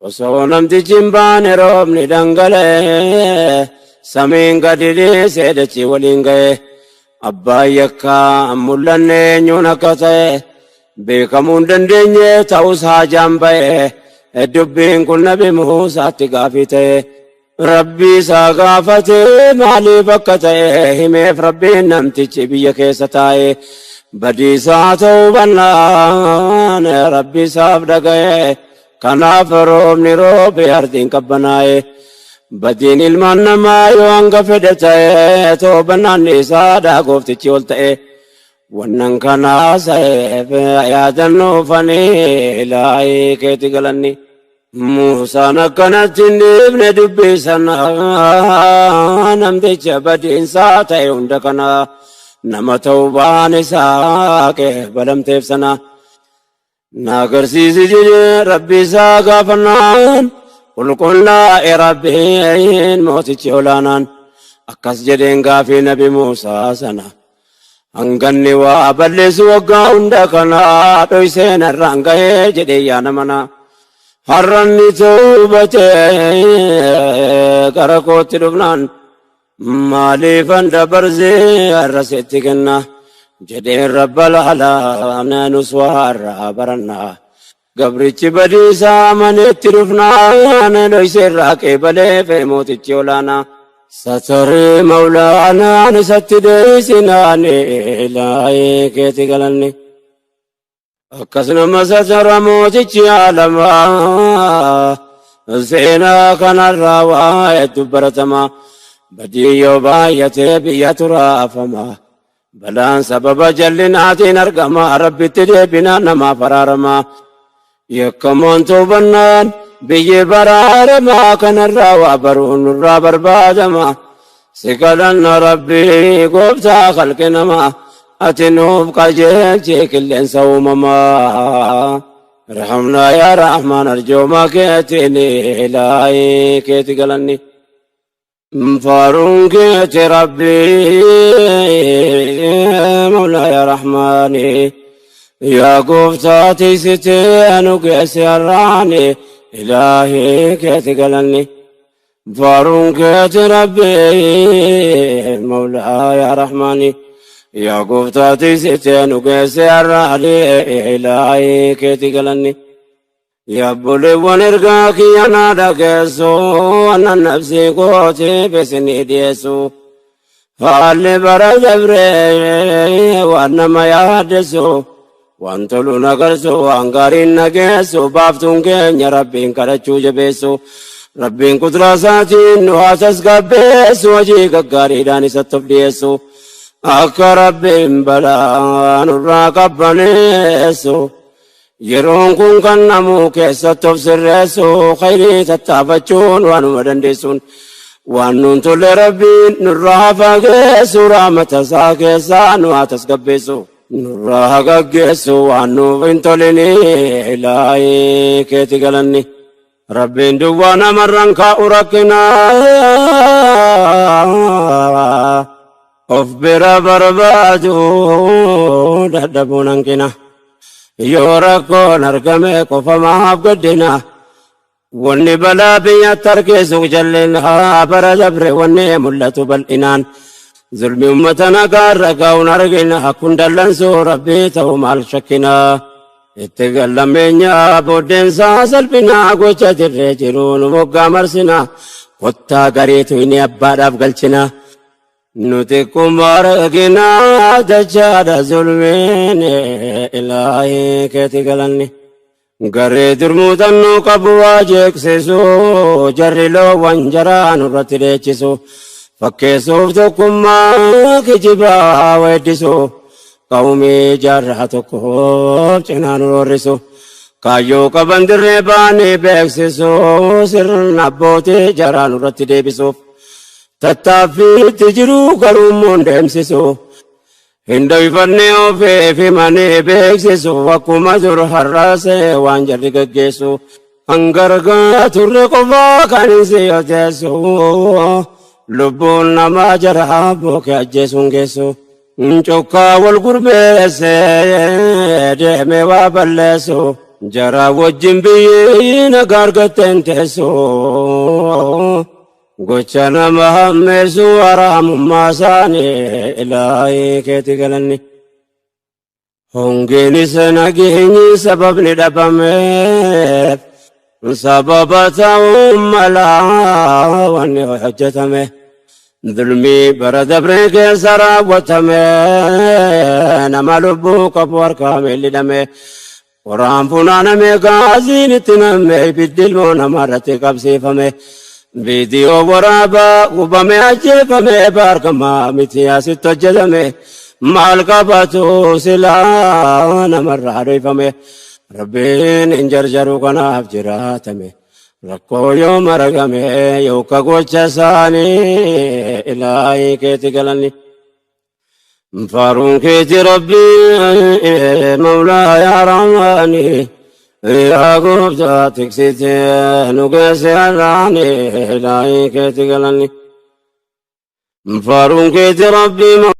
Osoo namtichi hin baane roobni dhangala'e, samiin gadi dhiisee dachii waliin ga'e. Abbaan yakkaa mul'anne eenyuun akka ta'e beekamuu hin dandeenye, ta'us haajaan ba'e. Dubbiin kun Nabi Muusaatti gaafii ta'e. Rabbii isaa gaafate, maaliif akka ta'e himeef Rabbiin. Namtichi biyya keessa taa'e badiisaa ta'uu bannaan Rabbi isaaf dhaga'e. Kanaaf roobni roobe, ardiin qabbanaa'e. Badiin ilmaan namaa yoo hanga fedhe ta'e, toobannaan isaadha gooftichi ol ta'e. Wannan kanaa sa'eef yaadannoofanii ilaahii keeti galanni. Muusaan akkanatti hin dhiifne dubbii sana, namticha badiinsaa ta'e hunda kana, nama ta'uu isaa balamteef sana. Na agarsiisi jedhee Rabbi isaa gaafannaan, qulqullaa'e Rabbiin mootichi olaanaan. Akkas jedheen gaafii Nabi Muusaa sana. Hanganni waa balleessu waggaa hunda kana dhoysee narraan gahee jedhee yaana mana. Har'anni toobatee gara kootti dhufnaan, maaliifan dabarsee har'a sitti kenna jedheen Rabbal alaa nus waa har'aa barannaa. Gabrichi badiisaa amaneetti dhufnaan, dhoysee irraa qeebalee fee mootichi olaanaa. Sataree Mawlaanaan isatti deesinaan ilaahee keeti galanni. Akkasuma satara mootichi aalamaa, seenaa kanarraa waa hedduu baratama. Badii yoo baay'atee biyya turaafama. Balaan sababa jallinaatiin argama, Rabbitti deebinaan namaaf araarama. Yakkamoon toobannaan biyyi baraarama, kanarraa waa baruun nurraa barbaadama. Si kadhanna Rabbii gooftaa khalqi namaa, ati nuuf qajeelchi qilleensa uumamaa. Irhamnaa yaa Rahmaan arjoomaa keetiin ilaahii keeti galanni. Faaruun keeti Rabbii Mawlaa yaa Rahmaani. Yaa gooftaa tiisitee nu geesse har'aani, ilaahii keeti galanni. Faaruun keeti Rabbii Mawlaa yaa Rahmaani. Yaa gooftaa tiisitee nu geesse har'aani, ilaahii keeti galanni. Yaabboleewwan, ergaa kiyya naa dhageessu, annan nafsii kootiif isinii dhiyeessu. Haalli bara dabree waan nama yaaddessu, waan tolu nagarsu, waan gaariin nageessu, baaftuun keenya Rabbiin kadhachuu jabeessu. Rabbiin kuduraa isaatiin nu haa tasgabbeessu, hojii gaggaariidhaan isatti of dhiyeessu. Akka Rabbiin balaa nurraa qabbaneessu. Yeroon kun kan namuu keessatti of sirreessu, khayrii tattaafachuun waanuma dandeessuun. Waan nuun tolle Rabbiin nurraa fageessu, rahmata isaa keessaa nu haa tasgabbeessu. Nurraa haa gaggeessu waan nuuf hin tolini, ilaahii keeti galanni. Rabbiin duwwaa namarraan kaa'u rakkina. Of bira barbaadu dadhabuun hanqina. Yoo rakkoon argame qofa maaf gaddina? Wanni balaa biyyatti harkisu jallina, bara dabre wanni mul'atu bal'inaan. Zulmi uummata nagaarra gaa'uun argina, kun dallansuu Rabbii ta'u maal shakkina? Itti gallameenya booddeensaa salphinaa, gocha dirree jiru nu moggaa marsina. Kottaa gareetu inni abbaadhaaf galchina. Nuti kuma argina dachaadha zulmiin, ilaahii keeti galanni. Garee durmuutannoo qabu waa jeeqsisu, jarri loowwan jaraa nurratti dheechisu. Fakkeessuuf tokkummaa kijibaa weeddisu. Qawmii jaarraa tokkoof cinaa nu roorrisu. Kaayyoo qaban dirree baanii beeksisu, sirna abbootii jaraa nurratti deebisuuf. Tattaaffiitti jiru garuu immoo hin deemsisu. Hin dhoyfannee ofiif himanii beeksisu, akkuma dur har'aasee waan jarri gaggeessu. Hangargaa turre qofaa kan hin siyoteessu. Lubbuun namaa jara bookee ajjeesuun geessu. Cokkaa wal gurmeessee deemee waa balleessu. Jara wajjin biyyi nagaa argatteen teessu. Gocha nama hammeessu haraamummaa isaanii ilaahii keeti galanni. Hongeenis nageenyi sababni dhabameef sababa ta'uu malaa wanni hojjetame. Dulmii bara dabree keessa raawwatame nama lubbuu qabu harkaa miilli dhame. Qoraan funaaname gaaziin itti namme ibiddi ilmoo namarratti qabsiifame. Viidiyoo waraabaa gubame ajjeefame baargamaa miti asitti hojjetame. Maal qabatu silaa namarraa dhoyfame. Rabbiin hin jarjaru kanaaf jiraatame. Rakkoo yoo maragame yooka gocha isaanii ilaahii keeti galanni. Faaruun keeti Rabbii Mawlaa yaa Rahmaani yaa gooftaa tiksite nu geesse har'aani ilaahii keeti galanni. Faaruun keeti Rabbii.